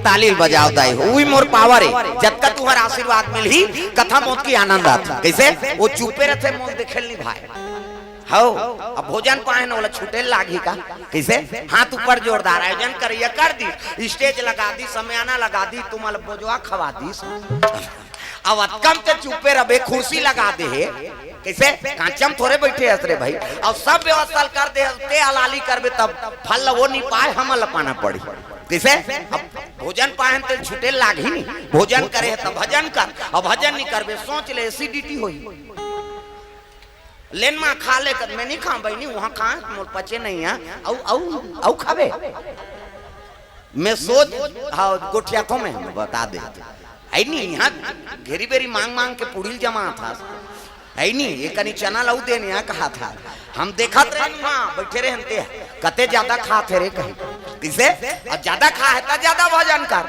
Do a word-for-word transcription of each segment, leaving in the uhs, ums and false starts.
ताली ल बजाव दाई हो, उही मोर पावर हे। जतका तुंहर आशीर्वाद मिलही, कथा मोत के आनंद आथे। कइसे? ओ चुप्पे रथे, मोल देखे ल नइ भाय। हव, अब भोजन पाहे न, ओला छूटे ल लागही का? कइसे? हाथ ऊपर जोरदार, आयोजन करइया कर दिस, stage लगा दिस, समियाना लगा दिस, तुमन ल बोजवा खवा दिस। अब अतका म ते चुप्पे रबे, कुर्सी लगा दे हे। कइसे? कांचा म थोरे बइठे हस रे भई। अब सब व्यवस्था ल कर दे, ते हलाली करबे तब फल ल ओ नइ पाय, हमन ल पाना पड़ही। कइसे? अब भोजन पाहे न ते ल छूटे ल लागही नी। भोजन करे हे त भजन कर, अब भजन नइ करबे, सोच ले, acidity होही। लेन मां खा ले, कद मैं नइ खांव बहिनी, उहां खांव, मोर पचे नइ हे। अउ, अउ, अउ खाबे? मैं सोच, हां, गोठियाथंव मैं, हम बता दे। हइ नी, इहां घेरी बेरी मांग मांग के पूड़ी ल जमाथस। हइ नी, ए कनी चना ल अउ दे न, इहां कहत हस। हम देखत रहेन उहां, बइठे रहेन ते, कते जादा खात हे रे कहिके। कइसे? अब जादा खाय हे त जादा भजन कर।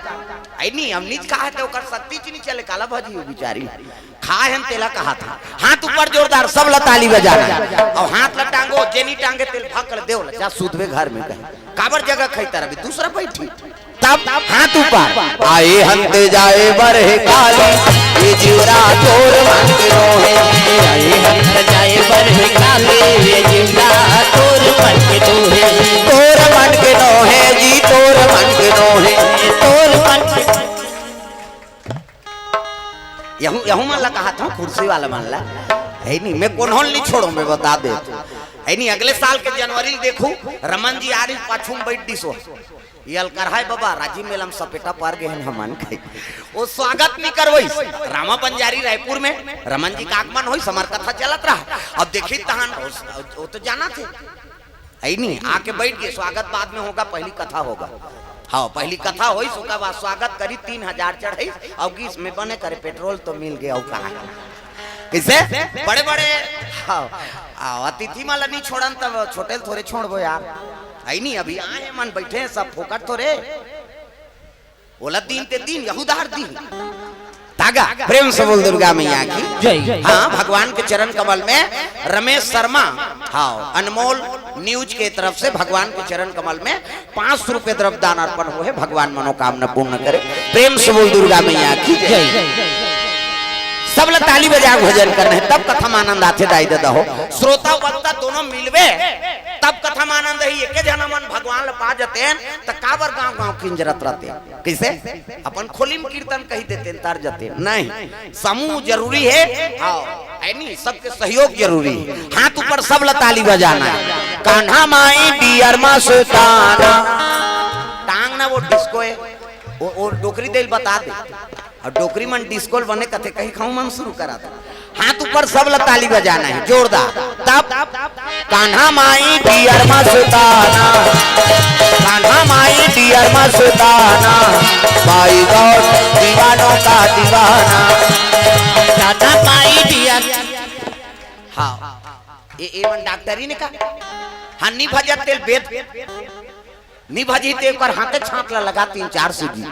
हइ नी, अब नइ खाय हे त ओकर शक्ति च नइ चले, काला भजही ओ बिचारी। खाय हे न तेला कहत हस। हाथ ऊपर जोरदार, सब ल ताली बजाना हे। अउ हाथ ल टांगो, जे नइ टांगे तेला भकल दे, ओला जा सुतबे घर में कहे। काबर जगह खइता रबे, दूसरा बइठही। तब हाथ ऊपर। आए हन ते जाए बर हे काली, ए जीवरा तोर मन के नोहे। आए हन ते जाए बर हे काली, ए जीवरा तोर मन के नोहे। तोर मन के नोहे जी, तोर मन के नोहे। तोर मन के यहू, यहू मन ला कहत हंव, कुर्सी वाला मन ला। हइ नी, मैं कोनो ल नइ छोड़ों, मैं बता देत हंव। हइ नी, अगले साल के जनवरी ल देखहू, रमन जी आ रहिस, पाछू म बइठ दिस ओ। ए अलकरहा हे बबा, राजीव मेला म सपेटा पर गे हन हमन कहिके। ओ स्वागत नइ करवइस। रामा बंजारी रायपुर में, रमन जी के आगमन होइस, हमर कथा चलत रहा। अब देखही तहन, ओ, ओ तो जानथे। हइ नी, आके बइठ गे, स्वागत बाद में होगा, पहिली कथा होगा। हां, पहिली कथा होइस, ओकर बाद स्वागत करही, तीन हजार चढ़इस, अउ गिस में बने करे, पेट्रोल तो मिल गे, अउ कहां हे? कइसे? बड़े-बड़े, हां, अउ अतिथि मन ल नइ छोड़न, तब छोटे ल थोरे छोड़बो यार। हइ नी, अभी आए हे मन, बइठे हे सब, फोकट थोरे। ओला दीन ते दीन, यहू डहर दीन। त गा, प्रेम से बोल दुर्गा मैया की जय। हां, भगवान के चरण कमल में रमेश शर्मा, हां, अनमोल न्यूज के तरफ से भगवान के चरण कमल में पांच सौ रुपए द्रव्य दान अर्पण होहे, भगवान मनोकामना पूर्ण करे। प्रेम से बोल दुर्गा मैया की जय। सब ल ताली बजा के भजन करना हे, तब कथा म आनंद आथे दाई ददा हो। श्रोता वक्ता दोनों मिलबे, तब कथा म आनंद आही। एके झन हमन भगवान ल पा जतेन, त काबर गांव गांव किंजरत रहतेन? कइसे? अपन खोली म कीर्तन कहि देतेन, तर जतेन। नहीं, समूह जरूरी हे। हां, हइ नी, सबके सहयोग जरूरी हे। हाथ ऊपर, सब ल ताली बजाना हे। कान्हा माई डियर मस्ताना। टांग ना वो डिस्को हे, ओ, ओ डोकरी दे ल बता दे। अउ डोकरी मन डिस्को ल बने कथे, कहिके हमू मन शुरू करत हन। हाथ ऊपर, सब ल ताली बजाना हे, जोरदार। तब कान्हा माई डियर मस्ताना, कान्हा माई डियर मस्ताना, बाई गौर दीवानों का दीवाना। Kanha my dear. हां, ए, ए मन डॉक्टरी ने का? हां, नइ भजत तेल बेद। नइ भजही ते ओकर हाथे छांट ल लगा तीन चार सूजी।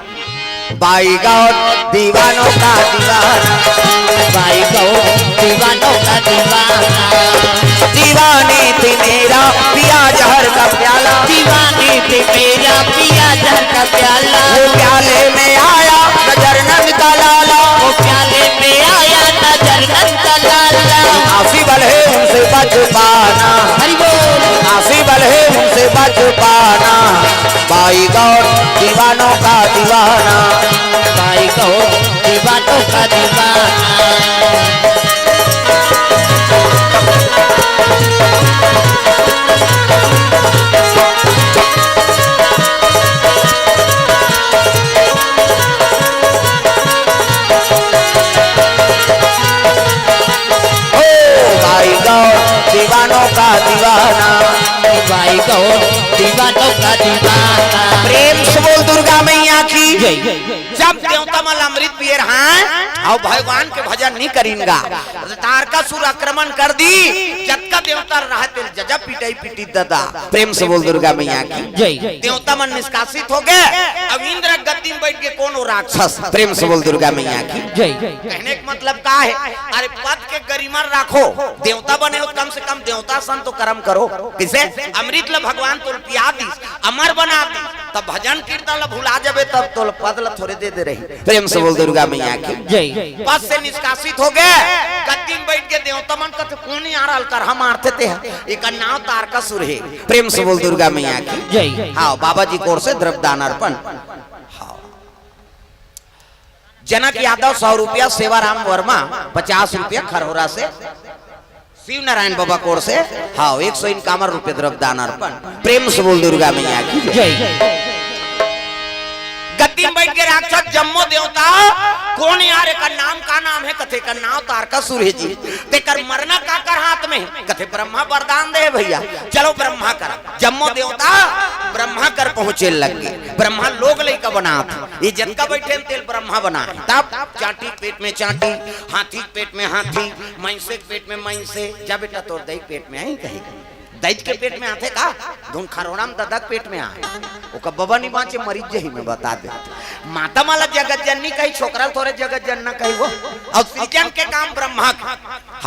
बाई गौर दीवानों का दीवाना, बाई गौर दीवानों का दीवाना। दीवानी थी मेरा पिया जहर का प्याला, दीवानी थी मेरा पिया जहर का प्याला। वो प्याले में आया नजर नंद का लाला, वो प्याले में आया नजर नंद का लाला। आसी बल है उनसे बच पाना, हरि बोल। आसी बल है उनसे बच पाना। बाई गौर दीवानों का दीवाना, बाई गौर दीवानों का दीवाना। ओ बाई गौर दीवानों का दीवाना, बाई गौर दीवानों का दीवाना। प्रेम से बोल दुर्गा मैया की जय। जब देवता मन अमृत पिए रहय, अउ भगवान के भजन नइ करिन गा, तारकासुर आक्रमण कर दिस, जतका देवता रहय तेला जजा पिटई पिटिस ददा। प्रेम से बोल दुर्गा मैया की जय। देवता मन निष्कासित हो गे। अब इंद्र गद्दी में बइठ गे, कोन ओ राक्षस? प्रेम से बोल दुर्गा मैया की जय। कहने का मतलब का हे? अरे पद के गरिमा राखो, देवता बने हो त कम से कम देवता सन तो करम करो। कइसे? अमृत ल भगवान तोला पिया दिस, अमर बना दिस, तब भजन कीर्तन ल भुला जबे, तब तोला पद ल थोरे दे दे रही। प्रेम से बोल दुर्गा मैया की। जय। पद से निष्कासित हो गए, गद्दी में बैठ के देवता मन कथे, "कोन यार अलकरहा मारथे ते ह? एकर नाव तारकासुर हे।" प्रेम से बोल दुर्गा मैया की। जय। हाँ, बाबा जी की ओर से द्रव्य दान अर्पण। हाँ। जनक यादव सौ रुपया, सेवाराम वर्मा पचास रुपया खरहोरा से, शिव नारायण बाबा की ओर से, हाँ, एक सौ इनकावन रुपये द्रव्य दान अर्पण। प्रेम से बोल दुर्गा मैया की जय। जय। गद्दी में बैठ के राक्षस जम्मो देवता, "कोन यार, एकर नाम का नाम हे?" कथे, "एकर नाव तारकासुर हे जी।" "तेकर मरना काकर हाथ में हे?" कथे, "ब्रह्मा वरदान दे हे भैया, चलो ब्रह्मा करा।" जम्मो देवता ब्रह्मा कर पहुंचे लग गे। ब्रह्मा लोग लइका बनात हे, ये जतका बैठे हे तेला ब्रह्मा बनाए। तब चांटी के पेट में चांटी, हाथी के पेट में हाथी, मइनसे के पेट में मइनसे। "जा बेटा, तोर दई के पेट में आही कही।" दई के पेट में आथे का? धुन खरोड़ा में ददा के पेट में आए। ओकर बबा नहीं बाँचे, मरीज जही में बता दे। माता मन ला जगत जननी कही, छोकरा ल थोरे जगत जनना कही वो। अउ सृजन के काम ब्रह्मा के।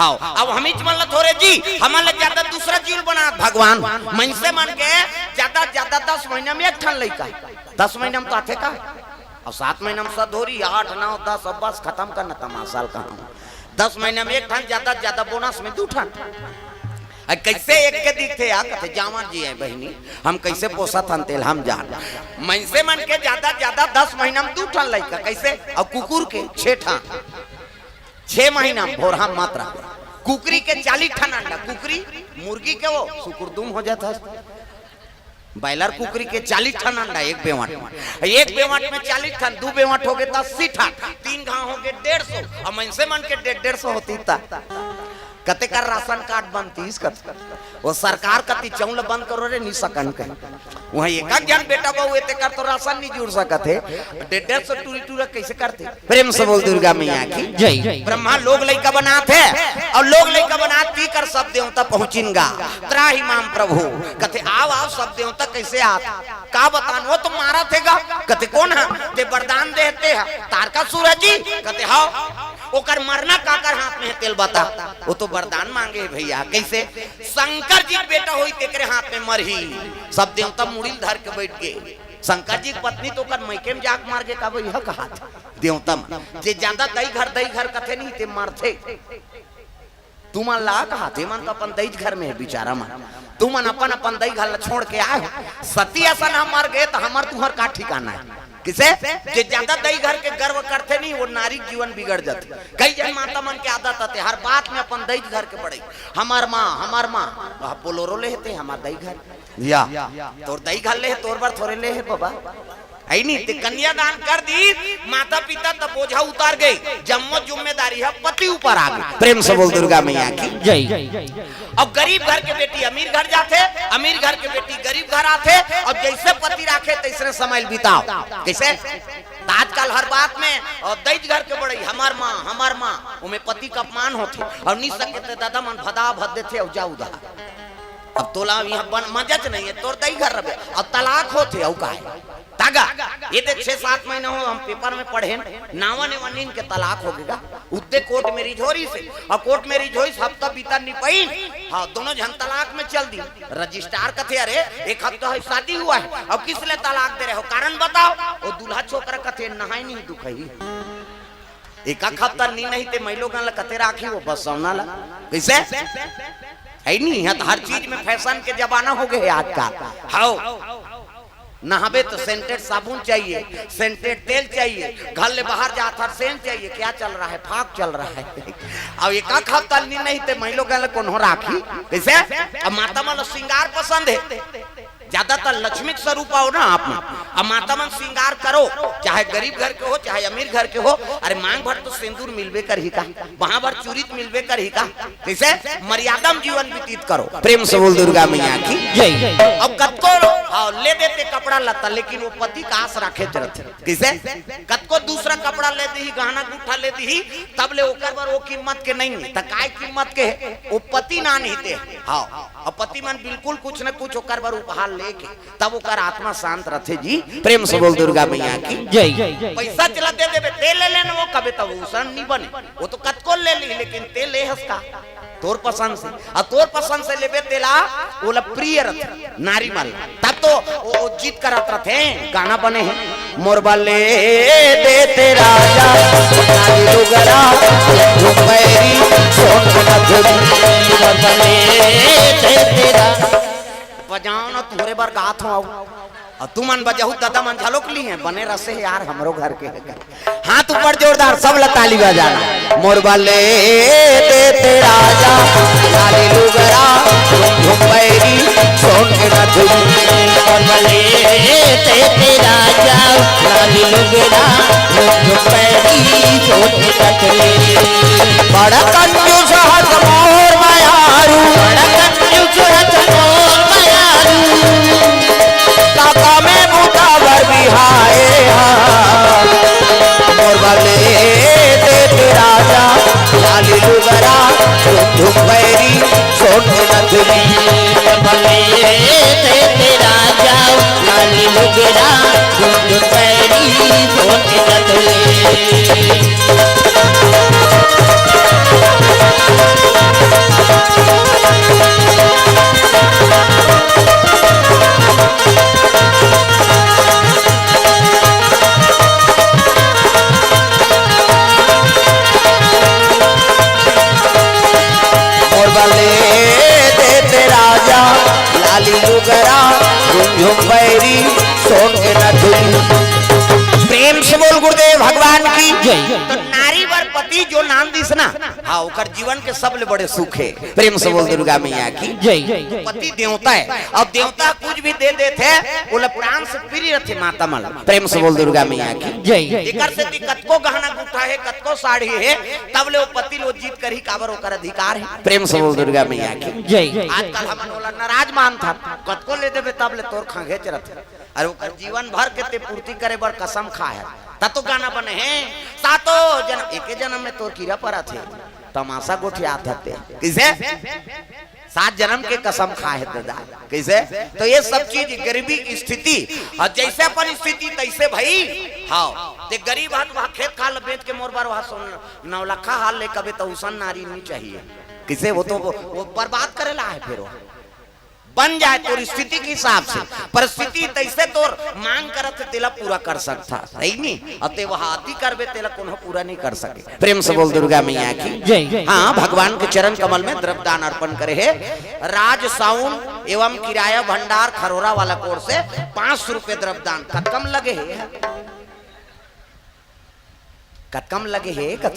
हाँ, अब हमीच मन ला थोरे जी, हमन ला ज्यादा दूसरा जीव बनात भगवान। मइनसे मन के ज्यादा, ज्यादा दस महीना में एक ठन लइका। दस महीना में तो आथे का? अउ सात महीना में सधोरी, आठ, नौ, दस, अब बस खतम करना तमाशा ल कहा। दस महीना में एक ठन, ज्यादा, ज्यादा बोनस में दू ठन। अ, कइसे एक के दिखथे यार, कथे, "जांवर जी हे बहिनी, हम कइसे पोसत हन तेला हम जान।" मइनसे मन के ज्यादा, ज्यादा दस महीना में दू ठन लइका, कइसे? अउ कुकुर के छे ठन, छे महीना में भोरहा मात्रा। कुकरी के चालीस ठन अंडा, कुकरी, मुर्गी के वो सुकुरदुम हो जात हे। बॉयलर कुकरी के चालीस ठन अंडा एक बेवट में, एक बेवट में चालीस ठन, दू बेवट हो गे त अस्सी ठन, तीन घांव हो गे डेढ़ सौ, अउ मइनसे मन के डेढ़, डेढ़ सौ होतिस त कते कर राशन कार्ड बनतिस कथे। वो सरकार कति चौंल बंद करो रे, नी सकन कही। वहाँ एक एक जन बेटा बहू हे, तेकर तो राशन नी जुड़ सकत हे। डेढ़, डेढ़ सौ टूरी टूरा कइसे करथे? प्रेम से बोल दुर्गा मैया की जय। ब्रह्मा लोग लइका बनात हे अउ लोग लइका बनात तीकर सब देवता पहुंचिन गा। त्राहि माम प्रभु, कथे, "आव, आव, सब देवता कइसे आत?" का बतान, वो तो मारत हे गा। कथे, "कोन ह?" "ते वरदान दे हे ते ह, तारकासुर ह जी।" कथे, "हव।" "ओकर मरना काकर हाथ में हे तेला बता।" "वो तो वरदान मांगे हे भैया।" "कइसे?" "शंकर जी के बेटा होही तेकरे हाथ में मरही।" सब देवता मुड़ी ल धर के बैठ गे। शंकर जी के पत्नी तो ओकर मइके में जाके मर गे, का भैया कहा था देवता मन। जे ज्यादा दई घर, दई घर कथे नहीं, ते मरथे। तुमन ला कहा, ते मन तो अपन दई घर में हे बिचारा मन। तुमन अपन, अपन दई घर ला छोड़ के आए हो। सती असन हम मर गे त हमर तुहर का ठिकाना हे? कइसे? जे ज्यादा दई घर के गर्व करथे नहीं, वो नारी के जीवन बिगड़ जाथे। कई जन माता मन के आदत आथे, हर बात में अपन दई घर के बड़ई। "हमर माँ, हमर माँ।" "अब बोलोरो ले हे ते, हमर दई घर।" या, "तोर दई घर ले हे, तोर बर थोरे ले हे बाबा।" हे नहीं, ते कन्यादान कर दी, माता पिता त बोझा उतार गे, जम्मो जिम्मेदारी ह पति ऊपर आ गे। प्रेम से बोल दुर्गा मैया की जय। अब गरीब घर के बेटी अमीर घर जाथे, अमीर घर के बेटी गरीब घर आथे, अब जइसे पति राखे तइसने समय ल बिताव। कइसे? त आजकल हर बात में, अ, दई घर के बड़ई, "हमर माँ, हमर माँ", ओमे पति के अपमान होथे, अउ नी सके त ददा मन भदा भद देथे, अउ जा उदा। अब तोला इहाँ बन मजच नहीं हे, तोर दई घर रबे, अउ तलाक होथे, अउ का हे? तागा, ये देख, छह सात महीना हो, हम पेपर में पढ़ेन, नावा नेवा नीन के तलाक हो गे गा। उद्दे कोर्ट मैरिज हो रहिसे, अउ कोर्ट मैरिज होइस, हफ्ता बीता नी पाइन, हाँ, दोनों झन तलाक में चल दी। रजिस्ट्रार कथे, "अरे, एक हफ्ता है शादी हुआ है, अब किस लिए तलाक दे रहे हो, कारण बताओ?" वो दूल्हा छोकरा कथे, "नहाय नहीं दुखही।" एक आध हफ्ता नी नहीं ते मइलोगन ल कते राखी वो बसौना ल। कइसे? हे नहीं, इहाँ त हर चीज में फैशन के जमाना हो गे हे आजकल। हव। नहाबे त सेंटेड साबुन चाहिए, सेंटेड तेल चाहिए, घर ले बाहर जात हर सेंट चाहिए। क्या चल रहा है? फाग चल रहा है। अब एक आध हफ्ता नी नहीं ते मइलोगन ल कोनो राखी। कइसे? अब माता मन ल श्रृंगार पसंद हे। ज्यादातर लक्ष्मी के स्वरूप आओ ना आप मन। अब माता मन श्रृंगार करो, चाहे गरीब घर के हो, चाहे अमीर घर के हो। अरे मांग भर तो सिंदूर मिलबे करही का, वहां भर चूरी तो मिलबे करही का। कइसे? मर्यादा में जीवन व्यतीत करो। प्रेम से बोल दुर्गा मैया की जय। अब कतको लो, हाँ, ले देते कपड़ा लत्ता, लेकिन वो पति का आस राखे रथे। कइसे? कतको दूसरा कपड़ा ले दीही, गहना गुट्ठा ले दीही, तब ले ओकर बर वो कीमत के नहीं हे। त काय कीमत के हे? वो पति ना नहीं ते। हाँ, अब पति मन बिल्कुल कुछ न कुछ ओकर बर उपहार लेके, तब ओकर आत्मा शांत रथे जी। प्रेम से बोल दुर्गा मैया की जय। पैसा चला दे देबे, ते ले लेना, वो कबे तब उसन नहीं बने। वो तो कतको ले ली, लेकिन ते ले हस का? तोर पसंद से, अउ तोर पसंद से लेबे तेला, ओला प्रिय रथे नारी मन ला। तब तो वो, वो जिद करत रथे, गाना बने हे, मोर बर ले दे ते राजा, लाली लुगरा, घुंघरू पैरी, सोन के नथुनी, मोर बर ले दे ते राजा। बजाओ ना, तोरे बर गात हंव। अउ तुमन बजाहू, ददा मन घलोक लिहे, बने रसे यार, हमरो घर के हे। हाथ ऊपर जोरदार, सब ला ताली बजाना। मोर बर ले दे ते राजा, लाली लुगरा, घुंघरू पैरी, सोन के नथुनी। मोर बर ले दे ते राजा, लाली लुगरा, घुंघरू पैरी, सोन के नथुनी। बड़ा कंजूस हस मोर मयारू, बड़ा कंजूस हस मोर मयारू। काका में बूता बर बिहाए हा। मोर बर ले दे ते राजा, लाली लुगरा, घुंघरू पैरी, सोन के नथुनी। मोर बर ले दे ते राजा, लाली लुगरा, घुंघरू पैरी, सोन के नथुनी। मोर बर ले दे ते राजा, लाली लुगरा, घुंघरू पैरी, सोन के नथुनी। प्रेम से बोल गुरुदेव भगवान की जय। तो नारी बर पति जो नाम दिस ना, हाँ, ओकर जीवन के सबले बड़े सुख हे। प्रेम से बोल दुर्गा मैया की जय। पति देवता हे, अउ देवता कुछ भी दे देथे, ओला प्राण से प्रिय रथे माता मन। प्रेम से बोल दुर्गा मैया की जय। एकर सेती कतको गहना गुठा हे, कतको साड़ी हे, तब ले वो पति ल वो जिद करही, काबर ओकर अधिकार हे। प्रेम से बोल दुर्गा मैया की जय। आजकल हमन ओला नाराज मानथन, कतको ले देबे तब ले तोर खंघेच रथे। अरे ओकर जीवन भर के ते पूर्ति करे बर कसम खाए हे, त तो गाना बने हे, सातो जन्म, एके जन्म में तोर कीरा परत हे, तमाशा गोठियात हते। कइसे? सात जन्म के कसम खाए हे ददा। कइसे? तो ये सब चीज गरीबी की स्थिति, अउ जइसे अपन स्थिति तइसे भई। हाँ, ते गरीब हस, वहाँ खेत खार ल बेच के मोर बर वहाँ सोन नौलखा हार ले कबे, त उसन नारी नइ चाहिए। कइसे? वो तो वो, वो बर्बाद करे ला हे, फेर वो बन जाए तोर स्थिति के हिसाब से, परिस्थिति तइसे तोर मांग करत हे, तेला पूरा कर सकथा, सही नी? अउ ते वह अति करबे, तेला कोनो पूरा नइ कर सके। प्रेम से बोल दुर्गा मैया की जय। हाँ, भगवान के चरण कमल में द्रव्य दान अर्पण करे हे राज साउंड एवं किराया भंडार खरोरा वाला कोर से पाँच सौ रुपये द्रव्य दान। कतका म लगे हे? कतका म लगे हे? कत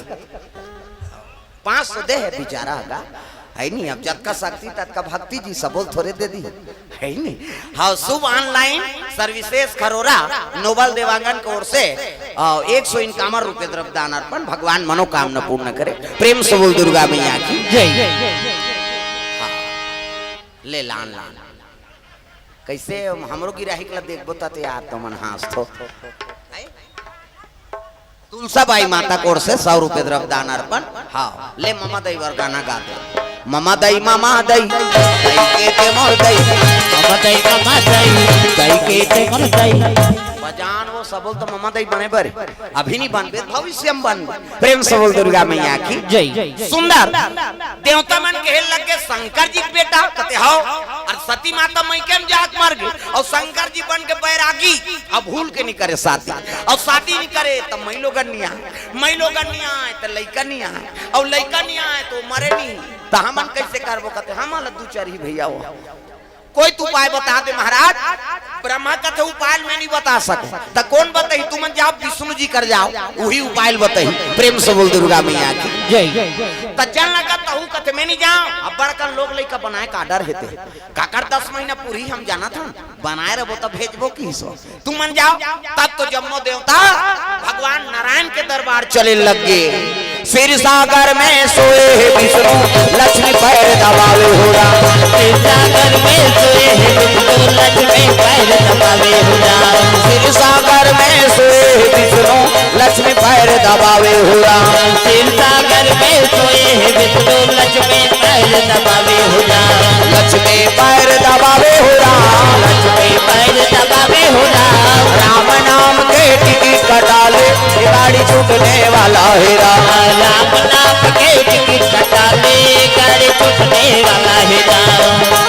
पाँच सौ दे हे बिचारा हगा, हे नी? अब जतका शक्ति ततका भक्ति जी, सबो ल थोरे दे दी, हे नी? हाँ, शुभ ऑनलाइन सर्विसेज खरोरा नोबल देवांगन के ओर से, अ, एक सौ इक्यावन रुपये द्रव्य दान अर्पण। भगवान मनोकामना पूर्ण करे। प्रेम से बोल दुर्गा मैया की जय। हाँ, ले लान लान। कइसे हमरो गिराहिक ला देखबो त यार, तुमन हाँसथो। तुलसा बाई माता कोर से सौ रुपये द्रव्य दान अर्पण। हाँ, ले ममा दई बर गाना गा दे। ममा दई, ममा दई, दई के ते मोर दई। ममा दई, ममा दई, दई के ते मोर दई। बजान वो सबो ल तो ममा दई बने बर, अभी नइ बनबे, भविष्य म बनबे। प्रेम से बोल दुर्गा मैया की जय। सुंदर देवता मन कहे लग गे, शंकर जी के बेटा कथे हव, अउ सती माता मइके म जाके मर गे, अउ शंकर जी बन के बैरागी, अब भूल के नइ करे शादी, अउ शादी नइ करे त मइलोगन नइ आय, मइलोगन नइ आय त लइका नइ आय, अउ लइका नइ आय त वो मरे नइ, त हमन कइसे करबो? कथे हमन ला दू चार ही भइया हो, कोई तो उपाय बता दे महाराज। ब्रह्मा कथे उपाय मैं नइ बता सकंव, त कोन बताही? तुमन जाव विष्णु जी कर जाव, उही उपाय बताही। प्रेम से बोल दुर्गा मैया की जय। त चल लगा तहू कथे मैं नइ जांव, अब बड़कन लोग लइका बनाए का डर हे ते, काकर दस महीना पूरी हम जानत हन, बनाए रहिबो त भेजबो किहिस। तुमन जाव। तब तो जम्मो देवता भगवान नारायण के दरबार चले लग गे। क्षीर सागर में सोए हे विष्णु, लक्ष्मी पैर दबावे हो राम। क्षीर सागर में सोए हे विष्णु, लक्ष्मी पैर दबावे हो राम। क्षीर सागर में सोए हे विष्णु, लक्ष्मी पैर दबावे हो राम। क्षीर सागर में सोए हे विष्णु, लक्ष्मी पैर दबावे हो राम। लक्ष्मी पैर दबावे हो राम। लक्ष्मी पैर दबावे हो राम। राम नाम के टिकट कटा ले, ये गाड़ी छूटने वाला हे राम। राम नाम के टिकट कटा ले, गाड़ी छूटने वाला है दाम।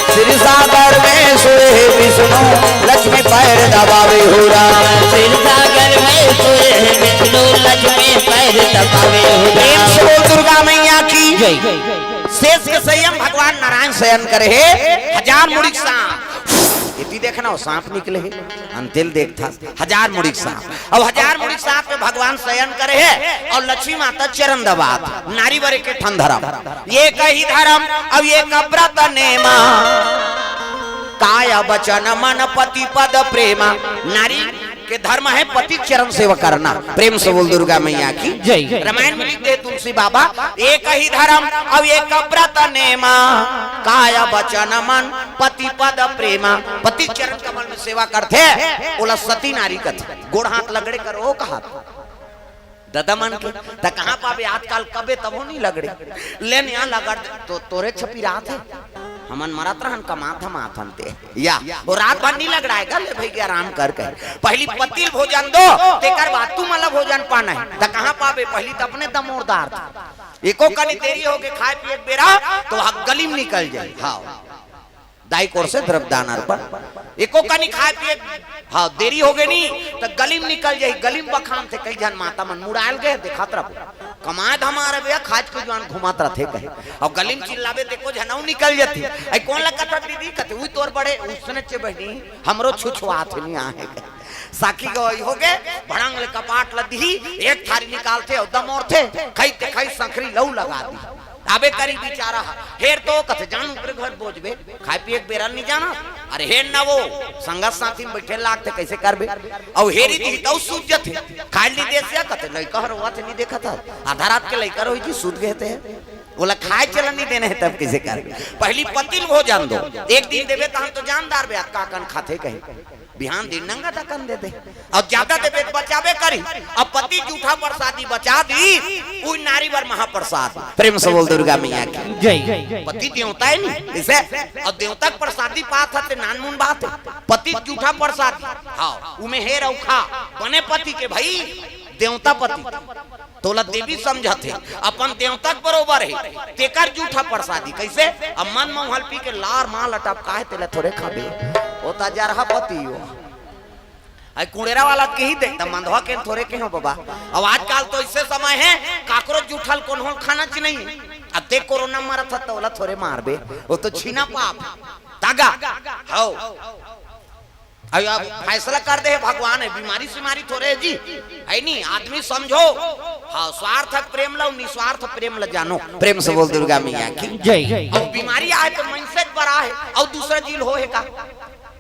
क्षीर सागर में सोए हे विष्णु, लक्ष्मी पैर दबावे हो राम। क्षीर सागर में सोए हे विष्णु, लक्ष्मी पैर दबावे हो राम। प्रेम से बोल दुर्गा मैया की जय। शेष के संयम भगवान नारायण शयन करे हे, हजार मुड़ी के सांप। इति देखना, वो सांप निकले हे, अंतेल देखता। हजार मुड़ी के सांप। अब हजार मुड़ी के सांप में भगवान शयन करे हे अउ लक्ष्मी माता चरण दबात, नारी बर एक ठन धरम, एक ही धरम, अब एक व्रत नेमा, काय वचन मन पति पद प्रेमा। नारी के धर्म हे पति के चरण सेवा करना। प्रेम से बोल दुर्गा मैया की जय। रामायण में लिख दे तुलसी बाबा, एक ही धरम, अब एक व्रत नेमा, काय वचन मन पति पद प्रेमा। पति चरण कमल में सेवा करथे, ओला सती नारी कथे। गोड़ हाथ लगड़े करो कहा ददा मन के, त कहाँ पाबे आजकल, कबे तभो नहीं लगड़े। ले न यहाँ लगड़ दे, तो तोरे छपी रात हे। हमन मरत रहन, कमात हम आथन ते। या, वो रात भर नहीं लगड़ाएगा, ले भई आराम कर कहे। पहली पति ल भोजन दो, तेकर बाद तुमन ला भोजन पाना हे। त कहाँ पाबे, पहली त अपने दमोरदार था। एको कनी देरी होगे खाए पिए के बेरा, तो वहाँ गली में निकल जाए। हाँ। दाई कोर से द्रव्य दान अर्पण। एको कनी खाए पिए, हाँ, देरी होगे नी, त गली में निकल जाही, गली में बखान थे, कई झन माता मन मुड़ायल गए, देखात रह। कमाए धमाए रह भैया, खाज के जुआन घुमात रथे कहे। अउ गली में चिल्लाबे, त एको झन अउ निकल जाथे। "अई कोन ला कथस दीदी?" कथे, "उई तोर बड़े, उसने चे बहिनी, हमरो छुछुआत हे, नी आहे।" साखी गवई होगे, भड़ंग ले कपाट ल दिही, एक थारी निकालथे अउ दमोरथे, खई ते खई संखरी लऊ लगा दी। आबे करी बिचारा ह, हेर तो कथे, "जान ओकरे घर बोझबे, खाए पिए के बेरा ल नी जाना।" अरे हेर ना वो, संगत साथी में बैठे लागथे, कैसे करबे? अउ हेरी दिही तउ सूत जथे, खाए ल नी देस या कथे, "लइका ह रोवत हे, नी देखत ह, आधा रात के लइका रोही जी, सूत गए थे।" ओला खाए चलन नी देना हे, तब कैसे करबे? पहली पति ल भोजन दो, एक दिन देबे तहन तो जानदार बे, का कन खाथे कहीं। बिहान दिन नंगा दकन दे दे। अउ ज्यादा देबे त बचाबे करी। अब पति जूठा प्रसादी बचा दी, उई नारी बर महाप्रसाद। प्रेम से बोल दुर्गा मैया की जय। पति देवता हे नी, इसे अउ देवता के प्रसादी पात हते नानमुन बात हे। पति जूठा प्रसादी, हाँ, उमे हेर अउ खा, बने पति के भई, देवता पति। तोला देवी समझत हे, अपन देवता के बरोबर हे, तेकर जूठा प्रसादी। कैसे? अब मन मउहल पी के लार माल अटपका हे, तेला थोरे खाबे। ओ त जरहा पति हो। आई कुड़ेरा वाला के ही दे, त मंदवा के थोरे के हो बाबा। अब आजकल तो ऐसे समय हे, काकरो जूठल कोन्हो ल खाना च नहीं। अब ते कोरोना मरत ह, त ओला थोरे मारबे। वो तो छीना पाप। तागा। हौ। अब, अब फैसला कर दे हे भगवान हे, बीमारी सीमारी थोरे हे जी, हे नी? आदमी समझो, हाँ, स्वार्थ के प्रेम ला, निस्वार्थ प्रेम ला जानो। प्रेम से बोल दुर्गा मैया की जय। अब बीमारी आए तो मनसे बर आए, अउ दूसरा जी ल होहे का?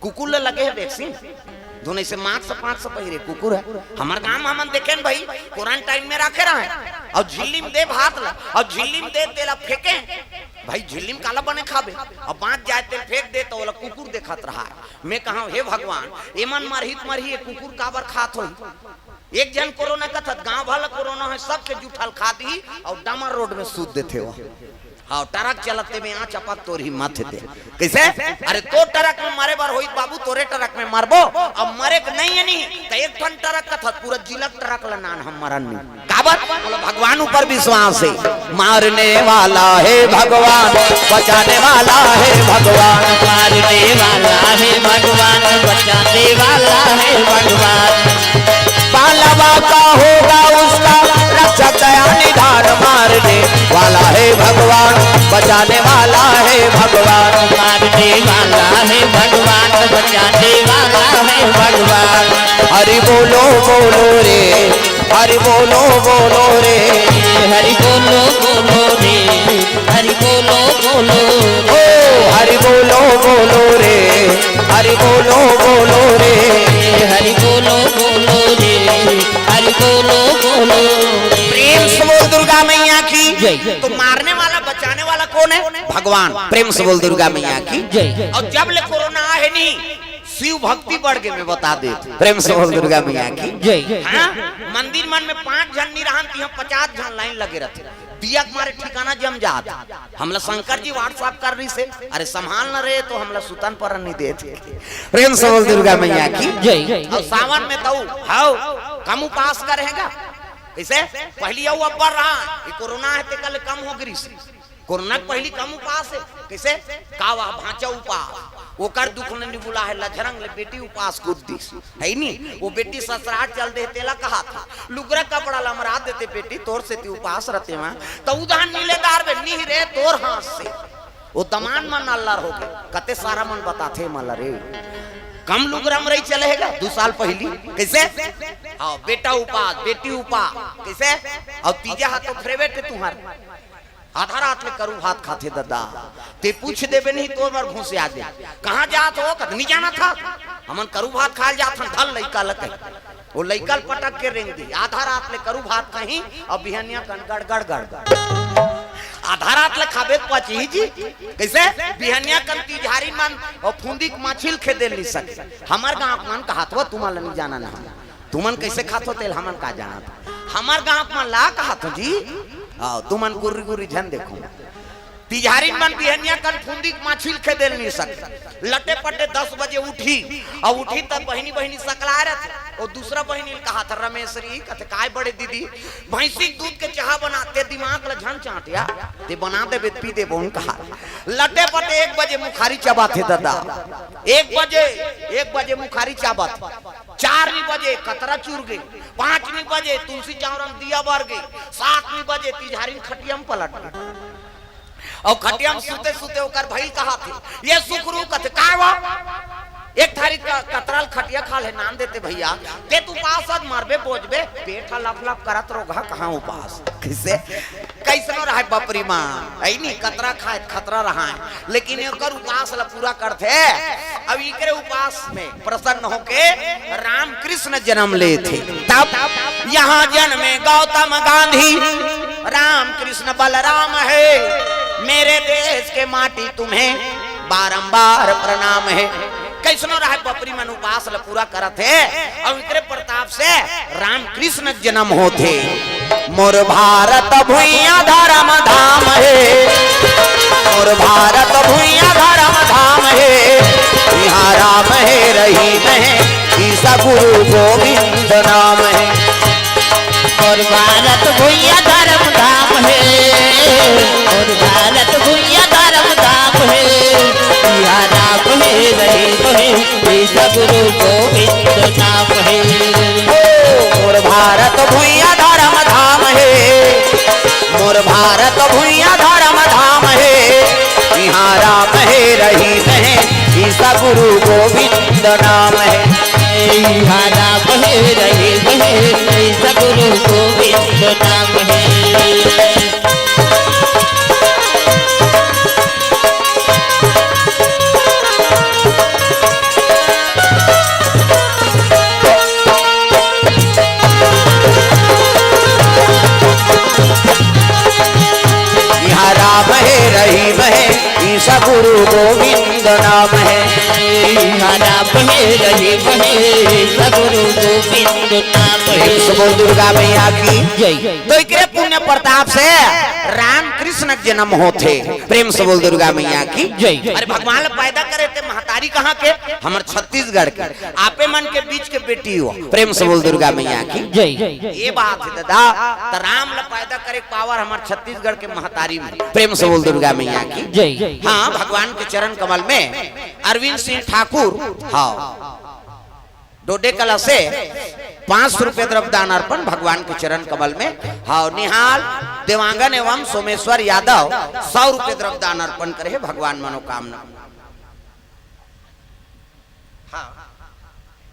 कुकुर ला लगे हे वैक्सीन, धुन ऐसे मास्क पाँच सौ पहिरे कुकुर हे। हमर गांव में हमन देखेन भई, क्वारंटाइन में राखे रहे, अउ झिल्ली में दे भात ला, अउ झिल्ली में दे तेला फेंके। भई झिल्ली में काला बने खाबे, अब बाँच जाए तेल फेंक दे त ओला कुकुर देखत रहा। मैं कहंव, "हे भगवान, एमन मरही त मरही, ये कुकुर काबर खात होही?" एक झन कोरोना कथस, गांव भर ल कोरोना हे, सबके जूठा ल खा दिही अउ डामर रोड में सूत देथे वो। हाँ, ट्रक चलत हे में आ चपक तोर हिम्मत हे ते। कैसे? अरे तोर ट्रक में मरे बर होही त बाबू, तोरे ट्रक में मरबो। अब मरे के नहीं हे नी, त एक ठन ट्रक कथस, पूरा जिला के ट्रक ल नान हम मरन नी। काबर? बोलो, भगवान ऊपर विश्वास हे। मारने वाला है भगवान, बचाने वाला है भगवान। मारने वाला है भगवान, बचाने वाला है भगवान। पालवा का होगा उसका रक्षक दया निधान। मारने वाला है भगवान, बचाने वाला है भगवान। मारने वाला है भगवान, बचाने वाला है भगवान। हरि बोलो बोलो रे, हरि बोलो बोलो रे। हरि बोलो बोलो रे, हरि बोलो बोलो। ओ हरि बोलो बोलो रे, हरि बोलो बोलो रे। हरि बोलो बोलो रे, हरि बोलो बोलो। प्रेम से बोल दुर्गा मैया की जय। तो मारने वाला बचाने वाला कौन है? भगवान। प्रेम से बोल दुर्गा मैया की जय। अउ जब ले कोरोना आहे नहीं, शिव भक्ति बढ़ गे, मैं बता देत हँव। प्रेम से बोल दुर्गा मैया की। जय। हाँ, मंदिर मन में पाँच झन नइ रहन, तिहाँ पचास झन लाइन लगे रहिथे। दिया के मारे ठिकाना जम जात। हमला शंकर जी WhatsApp कर रहिसे, अरे संभाल न रे, तो हमला सुतन परन नइ देत हे। प्रेम से बोल दुर्गा मैया की। जय। अउ सावन में तउ हव, कम उपास करेगा। कइसे? पहिली अउ अब्बड़ रहा, ये कोरोना हे तेकर ले कम हो गिस। कोरोना के पहिली कम उपास हे। कइसे? कावा भाँचा उपास। ओकर दुख ल निबुला हे, लझरंग ले बेटी उपास कूद दिस। हे नी? ओ बेटी ससुरार चल दे, तेला कहाथे, लुगरा कपड़ा ल अमरा देते बेटी, तोर सेती उपास रहितेंव। त उधान नी ले दारबे, नी रे, तोर हाथ से। ओ दमांद मन अल्लर होगे, कते सारा मन बताथे मला रे। कम लुगरा म रही चले हे गा, दू साल पहिली। कइसे? हाँ, बेटा उपास, बेटी उपास। कइसे? अउ तीजा हा तो फेवरेट हे तुँहर। आधा रात ले करू भात खाथे ददा। तें पूछ देबे नहीं, तोर बर घुसिया दे। कहाँ जात हो? कथे, "नइ जानत हस? हमन करू भात खाय ल जात हन।" धर लइका ल कही। ओ लइका ल पटक के रेंग दिही। आधा रात ले करू भात खाही अउ बिहनिया कन गड़, गड़, गड़, गड़। आधा रात ले खाबे त पचही जी। कइसे? बिहनिया कन तिजहारी मन अउ फुंदी के माछी ल खेदे ल नइ सके। हमर गाँव के मन कहाथे, तुमन ल नइ जानन हे। तुमन कइसे खाथो तेला हमन का जानत? हमर गाँव के मन ला कहाथो जी। आओ, तुमन गुर्री गुर्री झन देखो। तिजहारी मन बिहनिया कन फुंदी के माछी ल खेदे ल नइ सके। लटे पटे दस बजे उठही, अउ उठही त बहिनी बहिनी सकलाय रहिथे। अउ दूसरा बहिनी ल कहाथे रमेसरी, कथे, "काय बड़े दीदी, भैंसी के दूध के चाहा बनाते, दिमाग ल झन चाँटिया, तें बना देबे त पी देबो न," कहा। लटे पटे एक बजे मुखारी चबाथे ददा। एक बजे, एक बजे मुखारी चबाथे। चार नी बजे कतरा चुर गे, पाँच नी बजे तुलसी चौरा म दिया बर गे, सात नी बजे तिजहारी खटिया म पलट गे। अउ खटिया म सुते सुते ओकर भइल कहाथे, "ये सुकरू," कथे, "काय वो? एक थारी क-, कतरा ल खटिया खा ले नान देते भइया, तें त उपास अस, मरबे बोजबे, पेट ह लप लप करत रोगहा कहाँ उपास।" कइसे? कइसनो रहय बपरी मन, अइ नी, कतरा खाय त खतरा रहय, लेकिन एकर उपास ल पूरा करथे। अब इकरे उपास में प्रसन्न होके राम कृष्ण जनम लेथे। तब यहाँ जन्मे गौतम गांधी, राम कृष्ण बलराम हे, मेरे देश के माटी तुम्हें बारंबार प्रणाम हे। कइसनो रहय बपरी मन उपास ल पूरा करत हे, अउ इकरे प्रताप से राम कृष्ण जनम होथे। मोर भारत भुइयां धरम धाम हे, मोर भारत भुइयां धरम धाम हे, इहाँ राम हे रहीम हे, ईसा गुरु गोविंद नाम हे। मोर भारत भुइयां धरम धाम हे, मोर भारत भुइयां धरम धाम हे, इहाँ राम हे रहीम हे, ईसा गुरु गोविंद नाम हे। ओ, मोर भारत भुइयां धरम धाम हे, मोर भारत भुइयां धरम धाम हे, इहाँ राम हे रहीम हे, ईसा गुरु गोविंद नाम हे। इहाँ राम हे रहीम हे, ईसा गुरु गोविंद नाम हे। इहाँ राम हे रहीम हे, ईसा गुरु गोविंद नाम हे। इहाँ राम हे रहीम हे, ईसा गुरु गोविंद नाम हे। प्रेम से बोल दुर्गा मैया की। जय। तो इकरे पुण्य प्रताप से राम कृष्ण के जनम होथे। प्रेम से बोल दुर्गा मैया की। जय। अरे भगवान ल पैदा करे तें महतारी कहाँ के? हमर छत्तीसगढ़ के। आपे मन के बीच के बेटी हो। प्रेम से बोल दुर्गा मैया की। जय। ये बात हे ददा, त राम ल पैदा करे के power हमर छत्तीसगढ़ के महतारी में। प्रेम से बोल दुर्गा मैया की। जय। हाँ, भगवान के चरण कमल में अरविंद सिंह ठाकुर, हाँ, डोडेकला से पाँच सौ रुपये द्रव्य दान अर्पण भगवान के चरण कमल में। हाँ, निहाल देवांगन एवं सोमेश्वर यादव सौ रुपये द्रव्य दान अर्पण करे हे भगवान मनोकामना। हाँ,